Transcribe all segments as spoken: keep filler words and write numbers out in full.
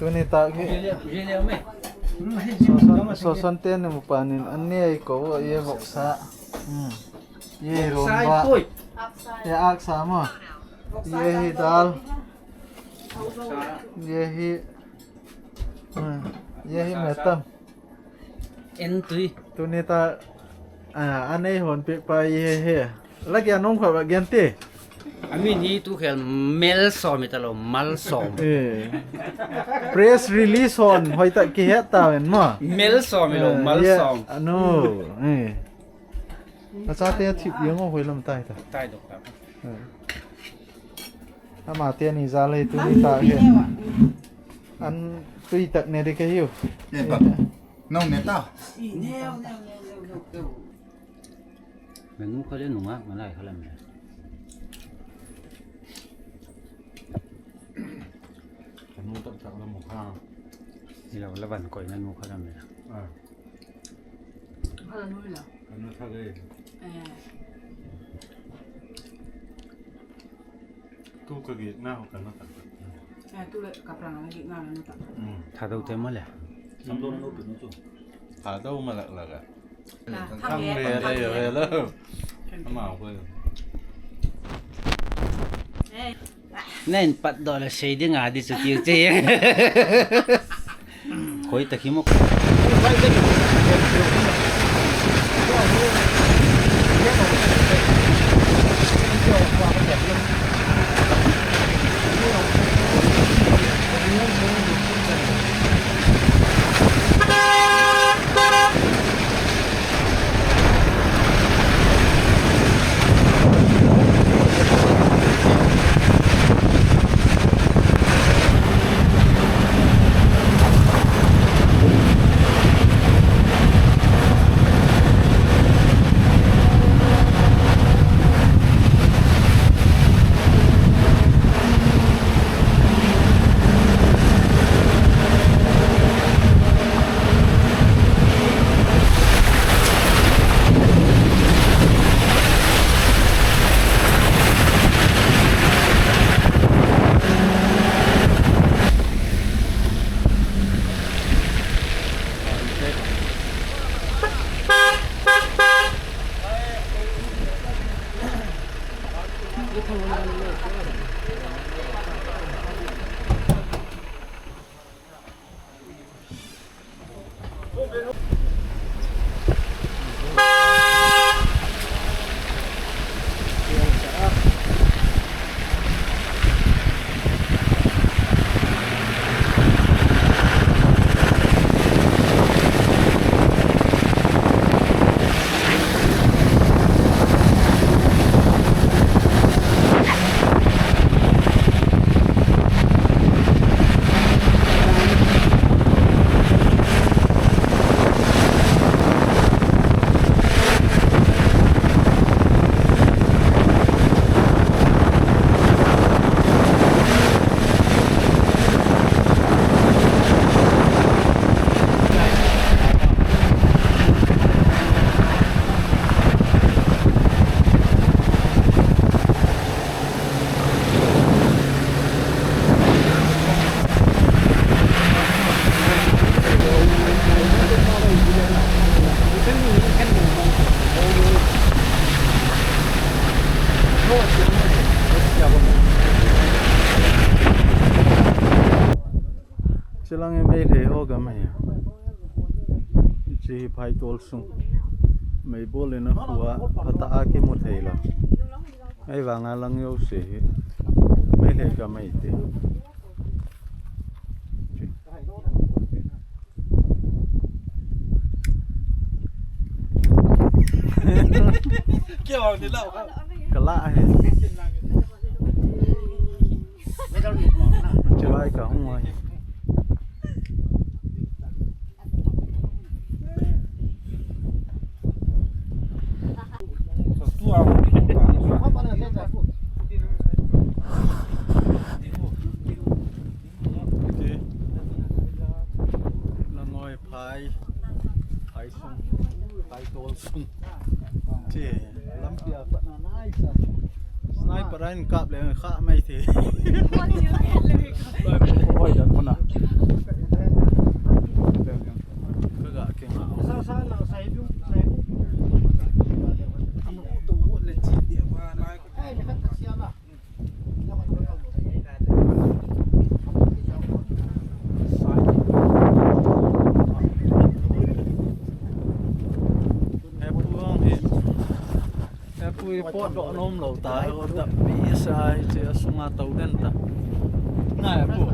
Tuni tah hi. Soson, soson teni mupanin an nei ko, ye voksa. Hmm. Ye romba. Ye aksa mo. Ye hi dal. Ye hi. Hmm. Ye hi metam. En tui. Tuni tah, ah, an eihon peh pa hi he he. Lagi anung kho ba gen te. Amin hi tu khel Malsom hi talou, Malsom. Eh. Press release hon, hoitah kihet tauvin mo. Malsom hilou, eh, Malsom. Yeah, ano, eh. Achate thip jeng o hoilam tai ta. Tai dok ta. Eh. Ama teni jal hi tuni tah hi. An tui tah ne ding kahiu. Eh, pa. Nong ne ta. Menu kha le nunga, malai kha lam le. Kanu tak tak lam kha. Ila la van koi menu kha lam le. Ah. Kha lam le. Kanu kha le. Eh. Tu ka git na ho ka na ta. Eh, tu le ka pra na git na na ta. Hmm. Thadou te mo le. Samdon no tu no tu. Thadou ma lak lak a. Ah, thang le le le le. Ama ko. Eh. Nen pat do le sei ding a di chu tiu che. Khoi ta khi mo. Chilang e Meitei ho gam ahi. Hiche hi Phaitol sung. Meibol in a khu a, phatah a kimu thei lou. Ahivanga lang jouse hi Meitei gam ahi ti. Kala ahi. Chulai ka hung ahi. Langoi phai, phai sung, Phaitol sung. Che, lampi a pat na nai sa. Sniper a in kap le kha mai thei. Oi, dan kona. Report doh nom lou ta, report doh. Pi sa hiche asunga tou den ta. Ngai a pu.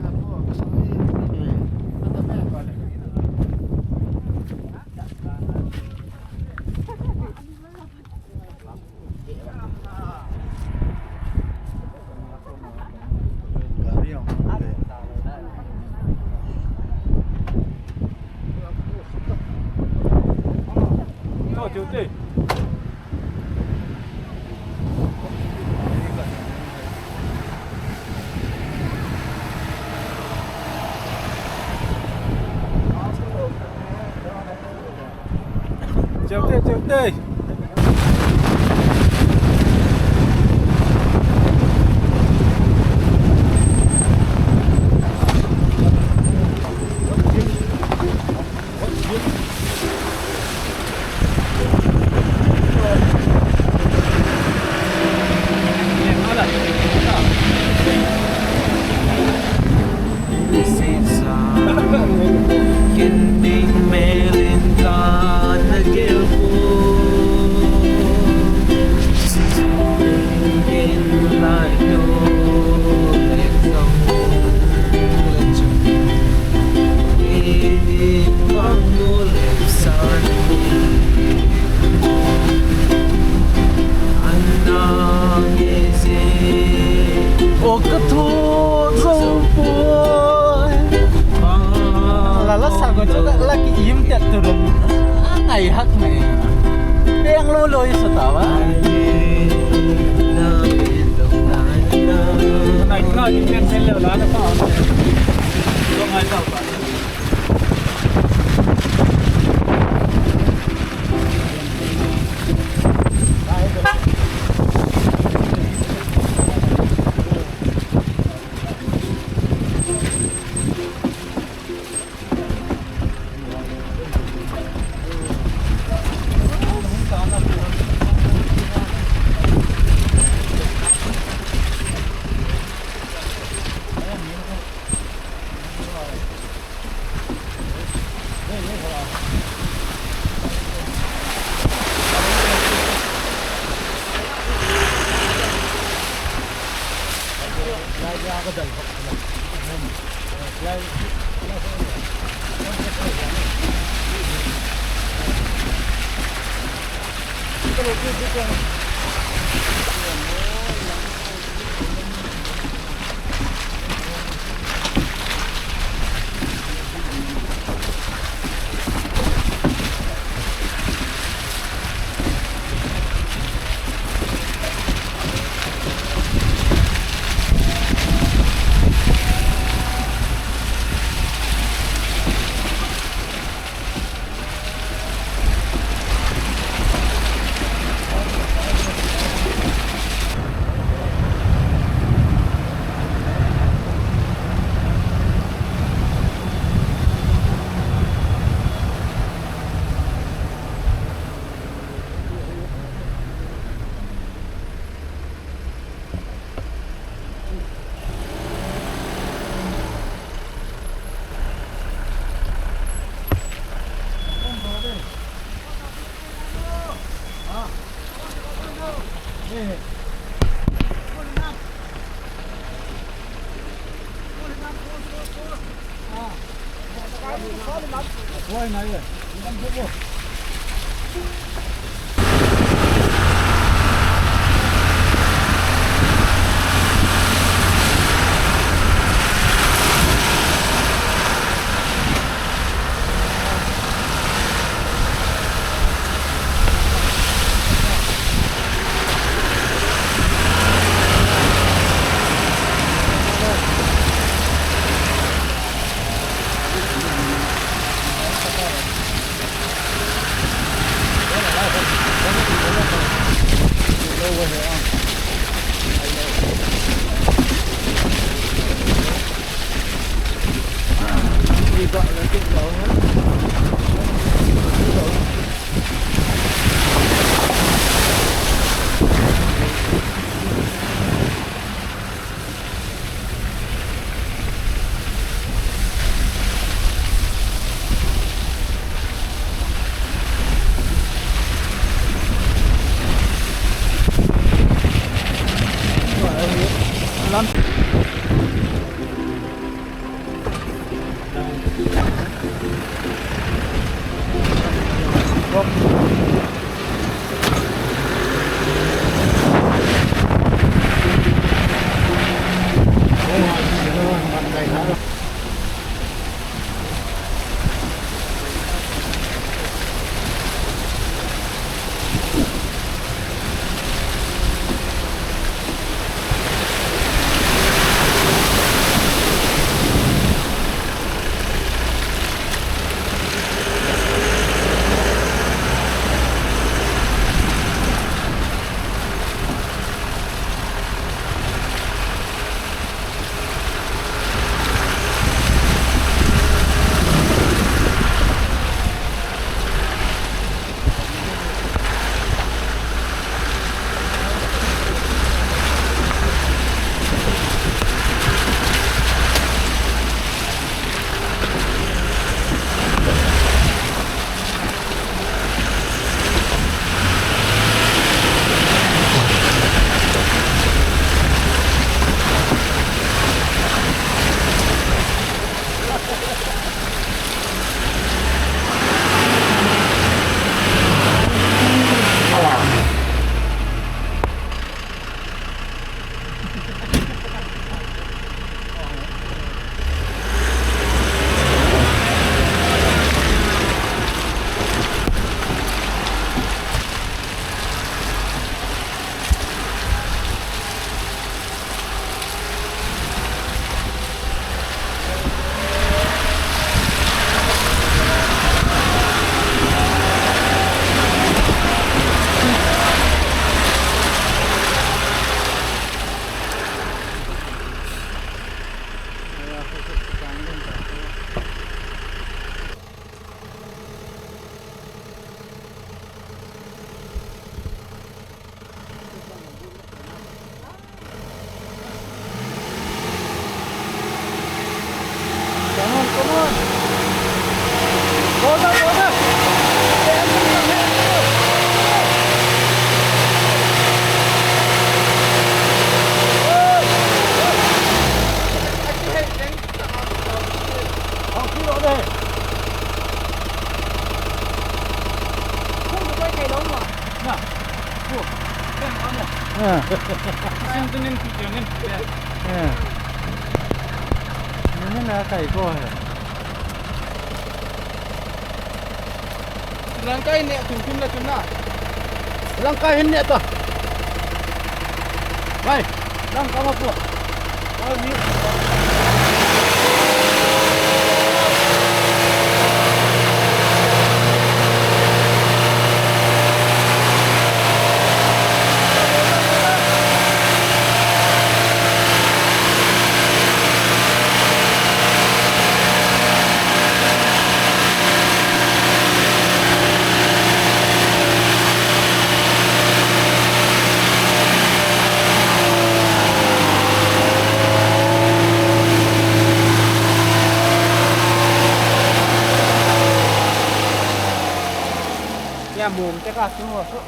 Chèo tê, chèo tê. O ka thu zo poi. La la sa ko chu la ki im tet tu run. Ngai hak ne. Peng lo lo i sa ta wa. Nai ka ki pen pen le la na pa. Lo ngai ta pa. Come on, come on. Go down, go down. Không, không có đây. Không có quay thầy đúng không? Nè. Ủa. Cái này có nè. À. Xin tôi nên thu tiền nên. À. Nini na kai ko he. Langkai ne thum thum la thum na. Langkai hin ne ta. Vai, langkai ma po. Vai ni. Ya mum te ka su ho su.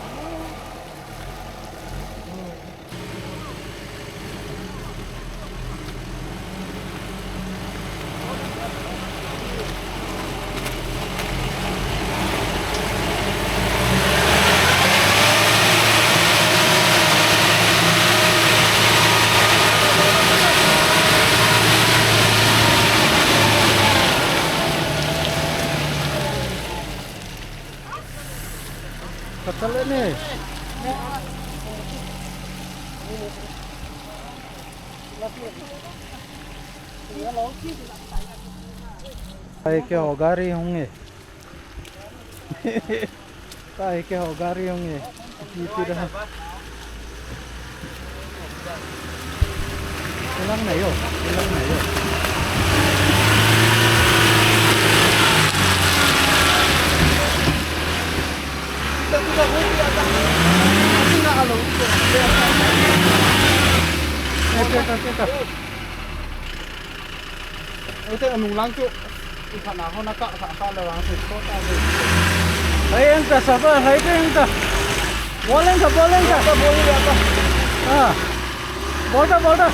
Katal ni. Ai ke ho gari hung e. Ai ke ho gari hung e. Pi pi da. Ilang na yo, ilang na yo. Ete, ete, ete. Ete, anung lang chu. Iphat na ho na ka, ka, ka le wang chu, ko ta le. Hai ang ta sa ba, hai ang ta. Bol ang ta, bol ang ta. Bol ang ta. Ah. Bol ta, bol ta.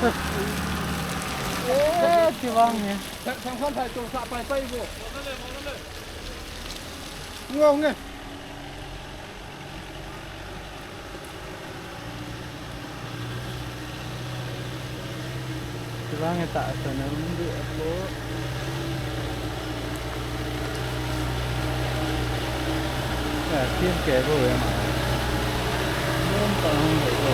Eh, ti vang ne. Thang, thang khan thai tung sa pai pai bo. Ngong ne. Ti vang ne ta sa na mun di ako. Ya, tin ke bo ya ma. Mun ta hung de ko.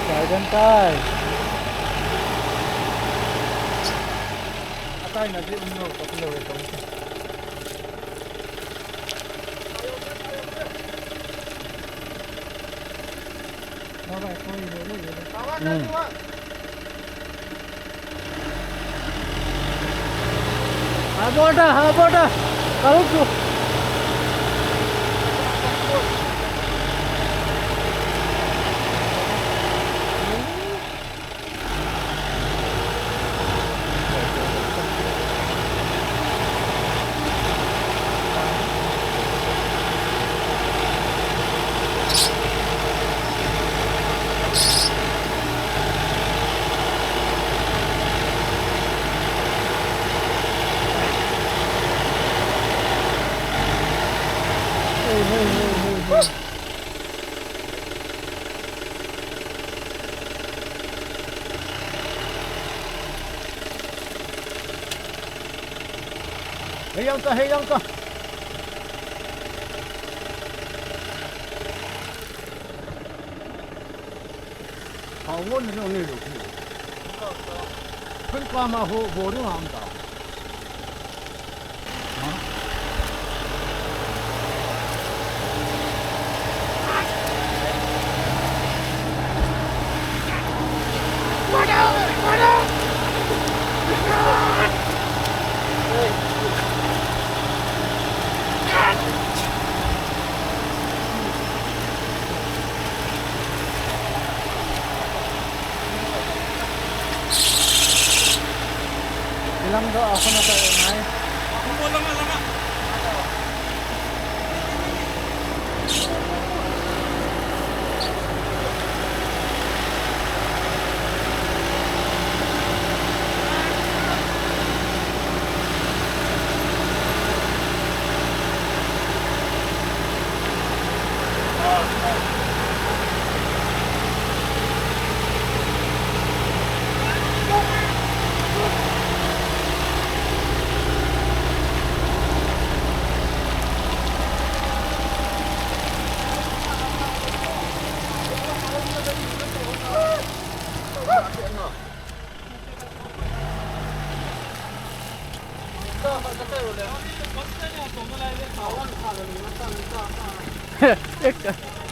Kai dan tai. Atai na di umno ko lo ko. Habota, habota. Karutu. Hei yang ka, hei yang ka. Hao won ni ni lo. Kun pa ma ho bo ri ham ta. Ilang do ako na tayo, Nay.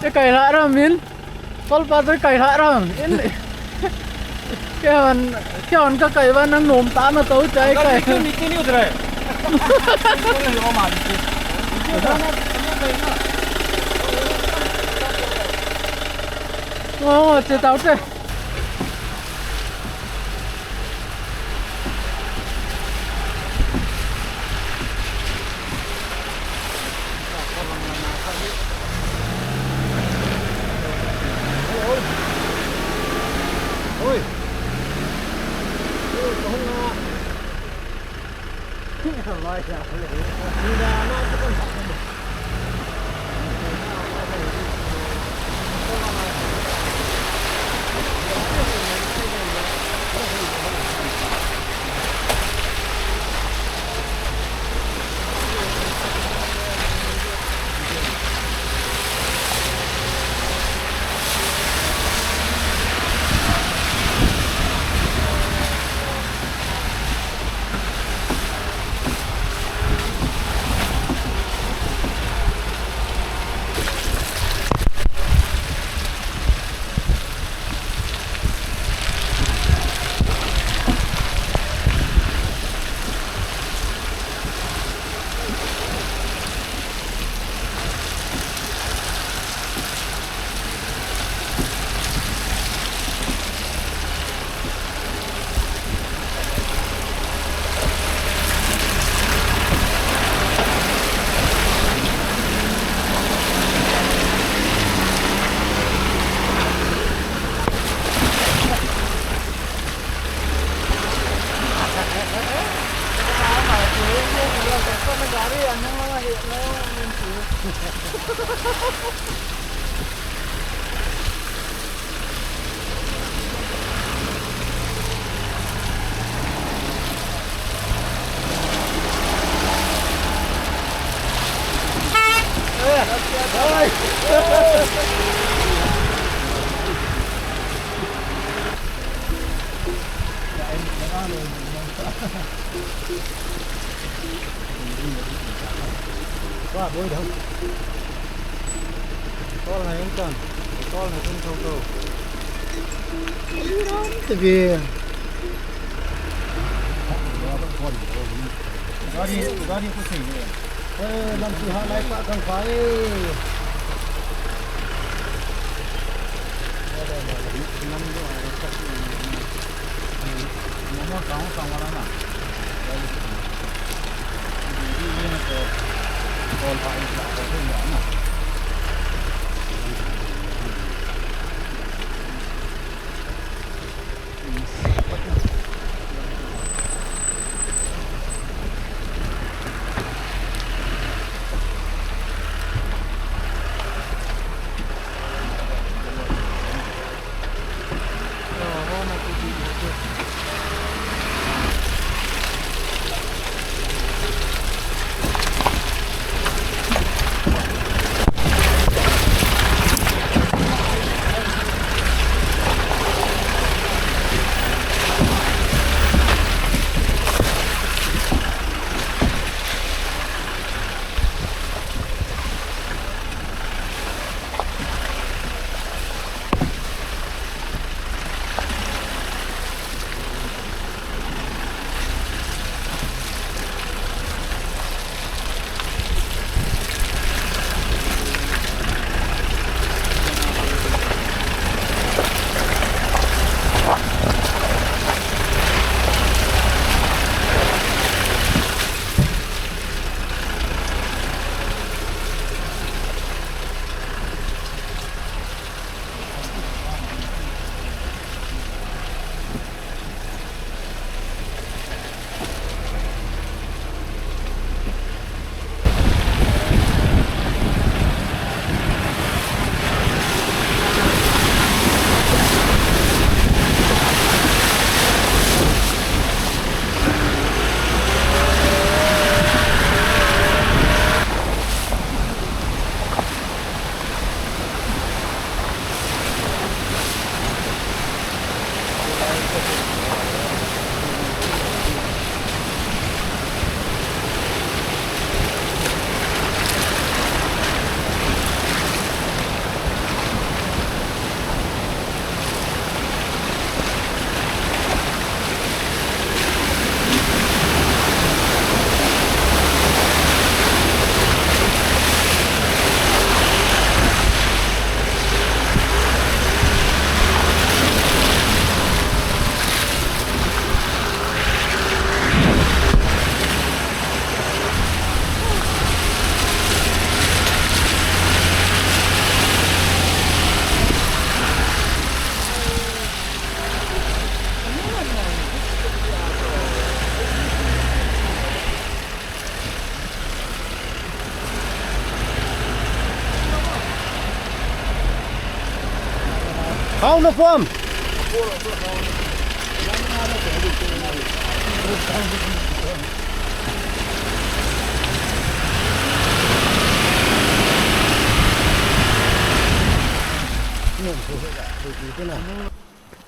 Te kai la ram in. Kol pa te kai la ram in. Kei hon, kei hon ka kai va nang nom ta na to chai kai. Oh, che tau che. Wa, boi dong. Tol na yun tan. Tol na yun tan. Ram te bi. Gari, gari ko sei. Eh, lam si ha lai pa kang pa e. Hao na pom.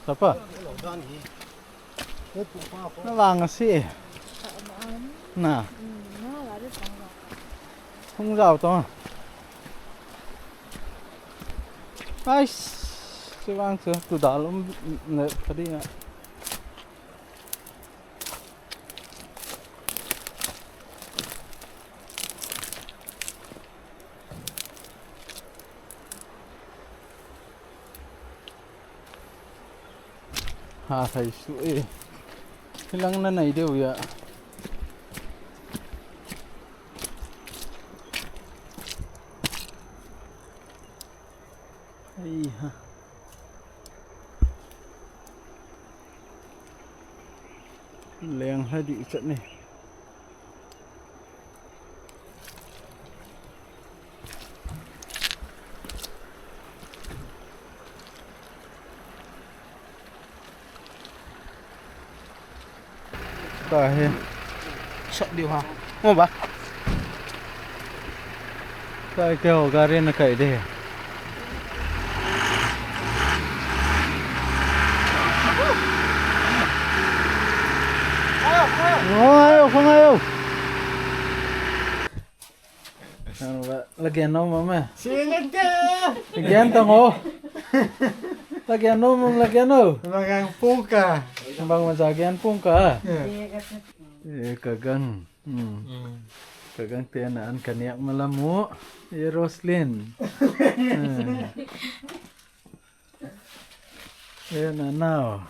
Sapa? Na lang asi. Na. Hung jao to. Ais. Sivang se tu dalum ne padi na. Ha, thai su e. Hilang na nai deu ya. Ai ha. Leng hai di chat ni. Tahi. Sat diu ha. Ngo ba? Tahi keiho gari na kai de. Khongai o. Ano ba, lagi ano mama? Singate. Lagi ano mo? Lagi ano mo, lagi ano? Magang pungka. Bang majagian pungka. Eh, kagang. Hmm. Kagang tena an kaniak malamu. Eh, Roslyn. Eh. Eh, nanao.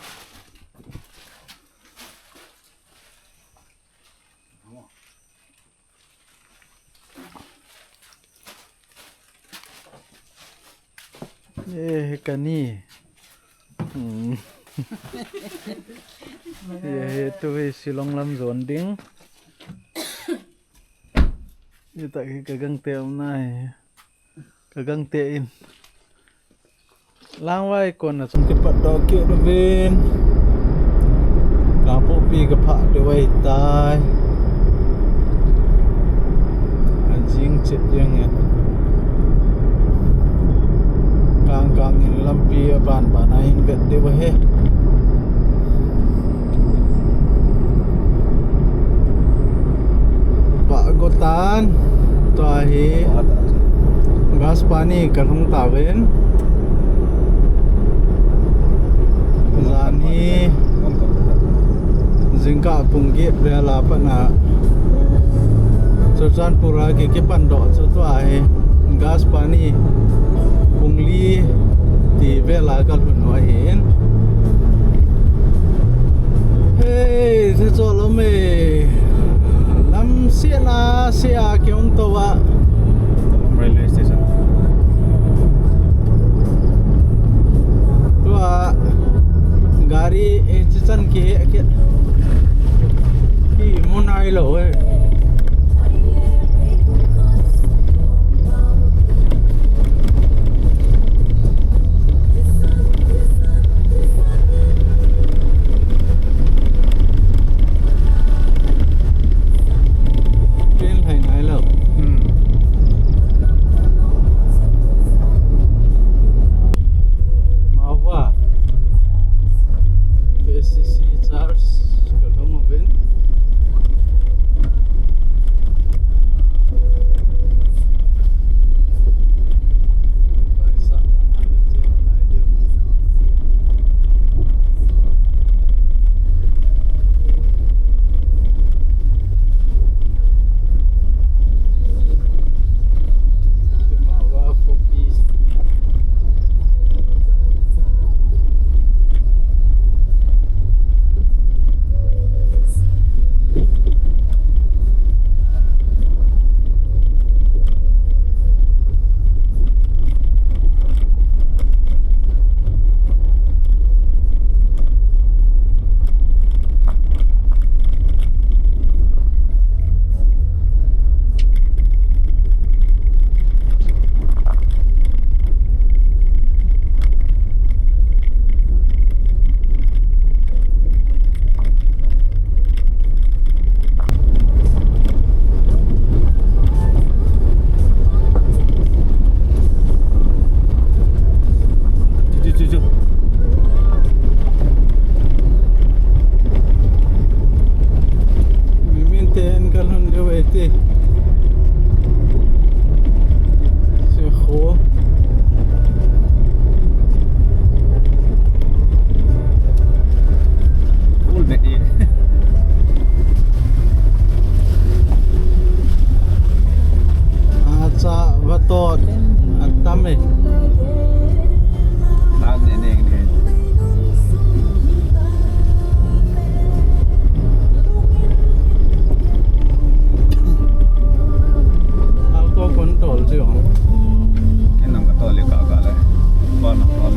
Eh, kani. Hmm. Eh, tu hi Shillong lam jon ding. Ni ta hi kagang te um nai. Kagang te in. Langvai kona chun kipat doh kit uvin. Kangpokpi kaphah deuh ahitai. Ajing chet jeng e. Kang kang in lampi aban ban a hin vet deuh ahi. Pah go tan. Tua hi gas pani kalhung tauvin. Jan hi jingkah pung get vel a pat a Churachandpur a ki, kipan doh chu tua hi gas pani pung li ti vel a kalhun u ahin. Hei, se cho lo me. Lam sia na sia ki hung to va. Railway station. Tua gari e chi chan ki he ke. Ki mu nai lo e. Train hai nai lo. Hmm. Mava. K C C charge ka long uvin. Chu, chu, chu, chu. Mimin ten kalhun deu e ti. Se kho. Ul be e. Acha, vatot, atam e. Nak ne ne ne. Auto control chu. Ken nang ka tol le ka ka le. Ba na tol.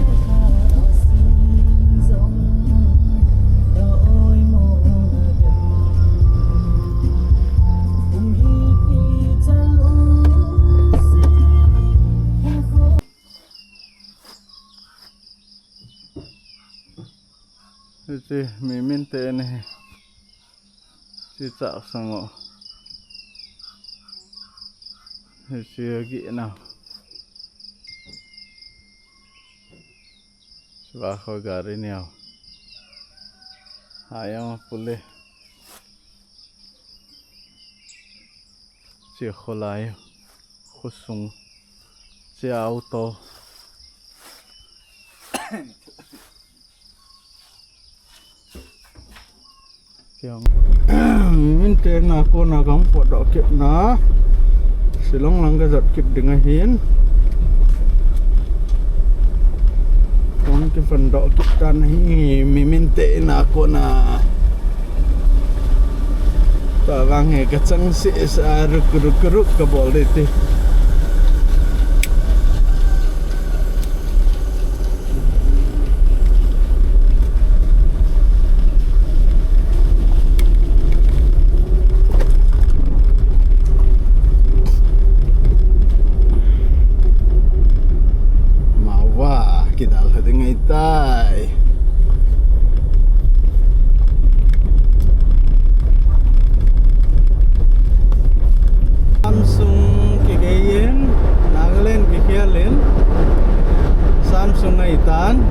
Hiche Mimin te ni. Hiche chah sang o. Hiche agi na. Chua kho gari ni o. Hai ang pule. Che kholai, khosung, che auto. Kiang. Min te na kona kang potdoh kit na. Shillong lang kajot kit ding ahin. Kong kiphondoh kit tan ahi, mi min te na kona. Tua vang hi kachang seh seh a ruk ruk ruk kabol ding ti. Mawa, kidalha ding ahitai. Assam sung kigei in, Nagaland kikhel in, Assam sung ahitan,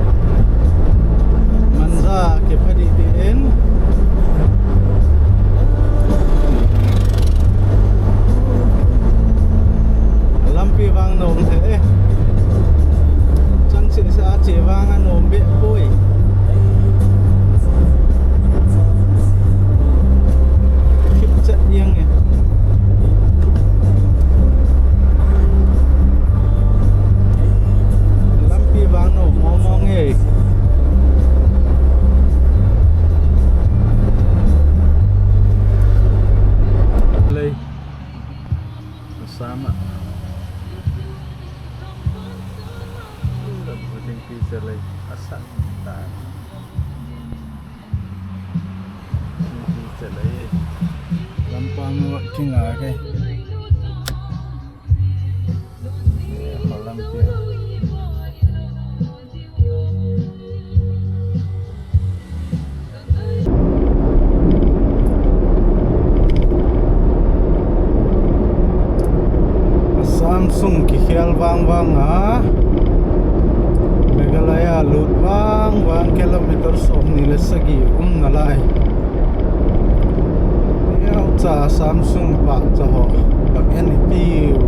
Manja kiphadih dih in, lampi vang nom lheh e. Chang seh seh a che vang anom beh poi. Khipchet jeng e. Lampi vang nom mong mong e. Lei. Assam a. Lampi se lei. Assam ta. Lampi se lei. Lampi mo kinga ke. Assam sung kikhel vang vang a, Meghalaya lut vang vang kilometer somni le sagi um nalai. Hiche Assam sung pahcha ho ka en hitiu.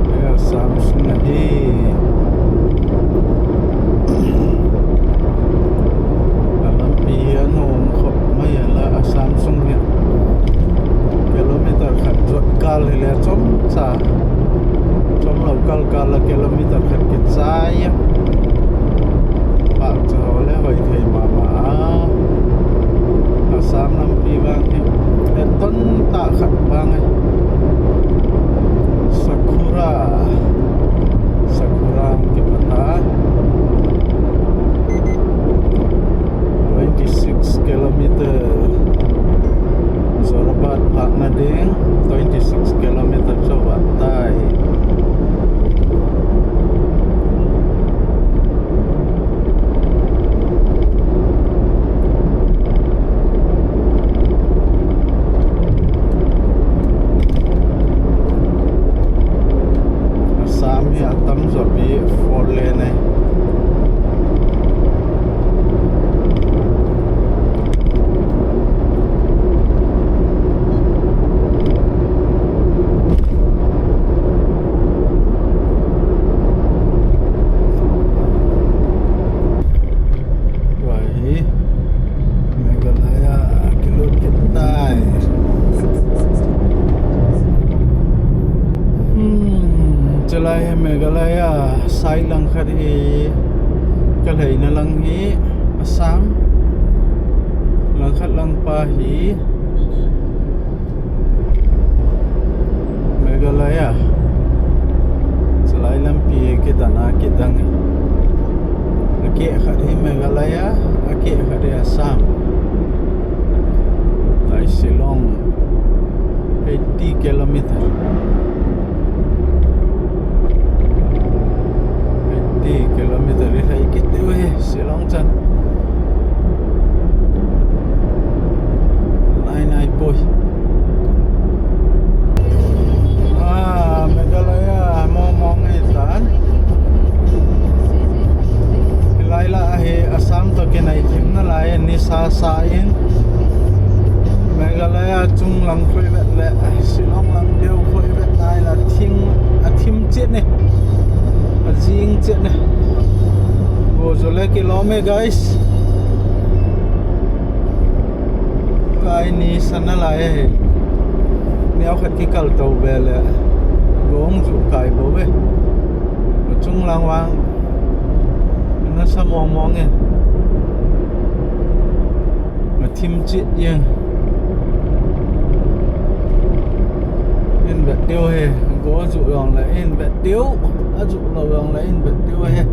Hiche Assam sung ahi. Alampi hi anom khop mai a la Assam sung hi. Kilometer khat jot kal hile chomcha. Chomlou kal kal a kilometer khat kichai a. Pahcha ho le hoi thei mama a. Assam lampi vang hi. Eton tah khat vang hi. Sakura. Sakura kipata. Twenty six kilometer. Jorabat phat nading twenty six kilometer chu avat tai. Assam hi atamjo pi four lane e. Tua hi Meghalaya kilut kit tai. Hmm, chulai hi Meghalaya side langkhat hi, kalheina lang hi Assam, langkhat langpa hi Meghalaya. Chulai lampi kidang a kidang e. Akeh khat hi Meghalaya, akeh khat hi Assam. Lai Shillong eighty kilometer. Eighty kilometer hi hai kit diu hi Shillong chan. Nai nai poi. Ah, Meghalaya mong mong ahitan. Hilai lah hi Assam toh kinai thim nalai, nisa sa in. Meghalaya Achung lang khoi vet le, Shillong lang deu khoi vet lai la thim, athim chet ne. Ajing chet ne. Go jo le kilom e, guys. Kai ni sana lai e. Neo khat kikal to be le. Gong ju kai bo be. Achung lang vang. Nasa mong mong e. Athim chet jeng. In vet diu ahi, go ju jong le in vet diu, aju lou jong le in vet diu ahi.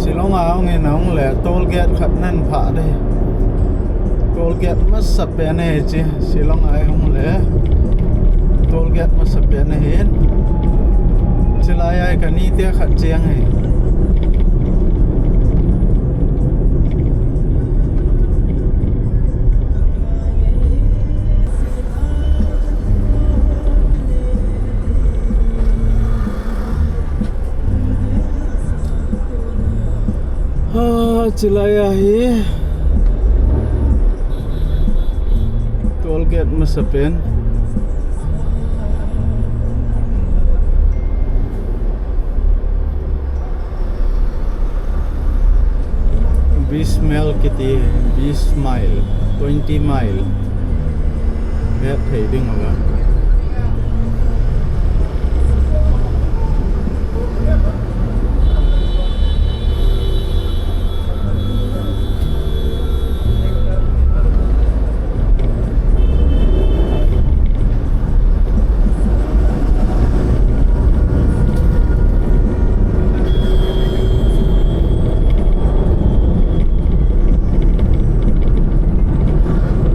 Shillong a hung in ahung le toll gate khat nan pha de. Toll gate masa pen ahi chi. Shillong a hung le toll gate masa pen ahin. Chilai a kani te khat cheng ahi. Ha, chilai a hi. Toll gate masa pen. Bis mile kiti, bis mile, twenty mile. Vet thei ding a.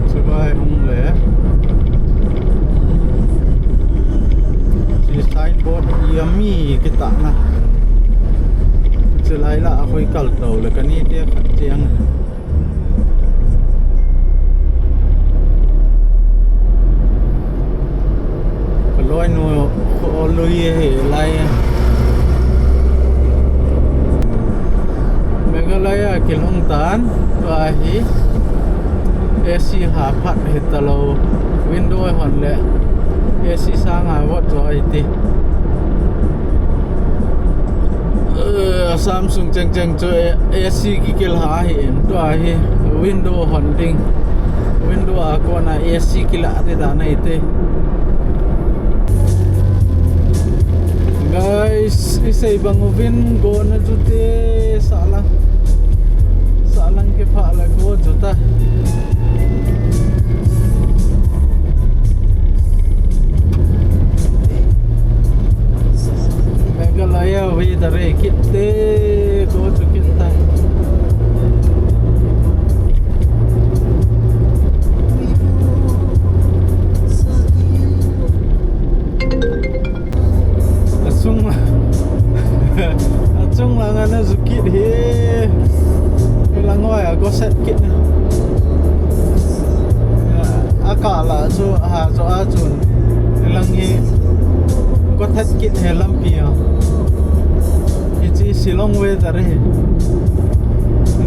Chulai hung le. Chi signboard yummy kitahna. Chulai la a hoi kal to le kani te khat cheng. Ka loinu kho lui ahi lai. Meghalaya kilhung tan, tua hi A C ha phat hi talou, window hon le A C sanga vot jo ahi ti. Eh, Assam sung cheng cheng chu A C kikil ha hi in, tua hi window hon ding. Window a kona A C kila ti dan ahi te. Guys, isei bang uvin go na chu te sahlang. Sahlang kipha la go chu ta. Meghalaya weather e kit te, go chu kit ta. Achung, achung lang ana ju kit hi. Lang hoi a go set kit na. Akah la chu ha jo a chun. Lang hi go that kit he lampi a. Hichi Shillong weather hi.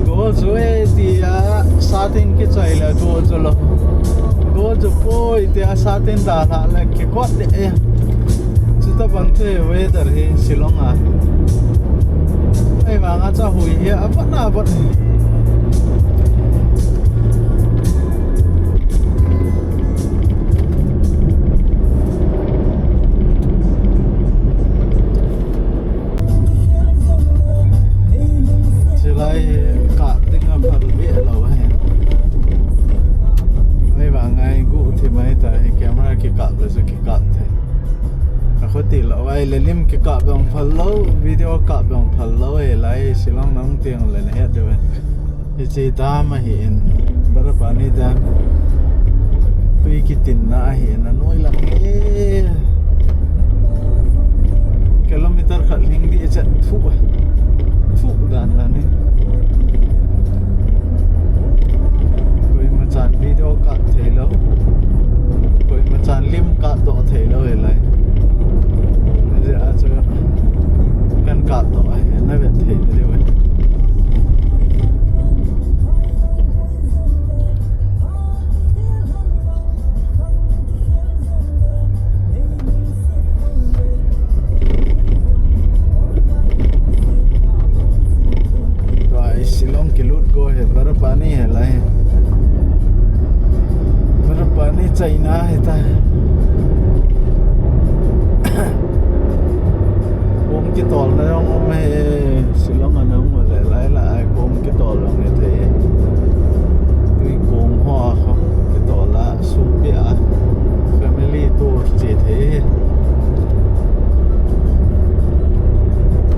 Go jo e tia satin kichai la go jo lou. Go jo poi tia satin dalha la kikot de e. Chuta bang te weather hi Shillong a. Ahivanga chu hui hi avat na avat. Chilai kap ding a phal ve lou ahi. Ahivanga i gu thi mai ta hi camera kikap le chu kikap thei. Akhuti lou vai le lim kikap jong phal lou, video kap jong phal lou e lai Shillong nang tiang le na het diu e. Hiche dam ahi in, Barapani dam. Tui kitinna ahi in, anoi lang e. Kilometer khat lhing di chet thu. Thu dan dan e. Koima chan video kap thei lou. Koima chan lim kap doh thei lou e lai. Ajeh a chu China hita. Kong kitolna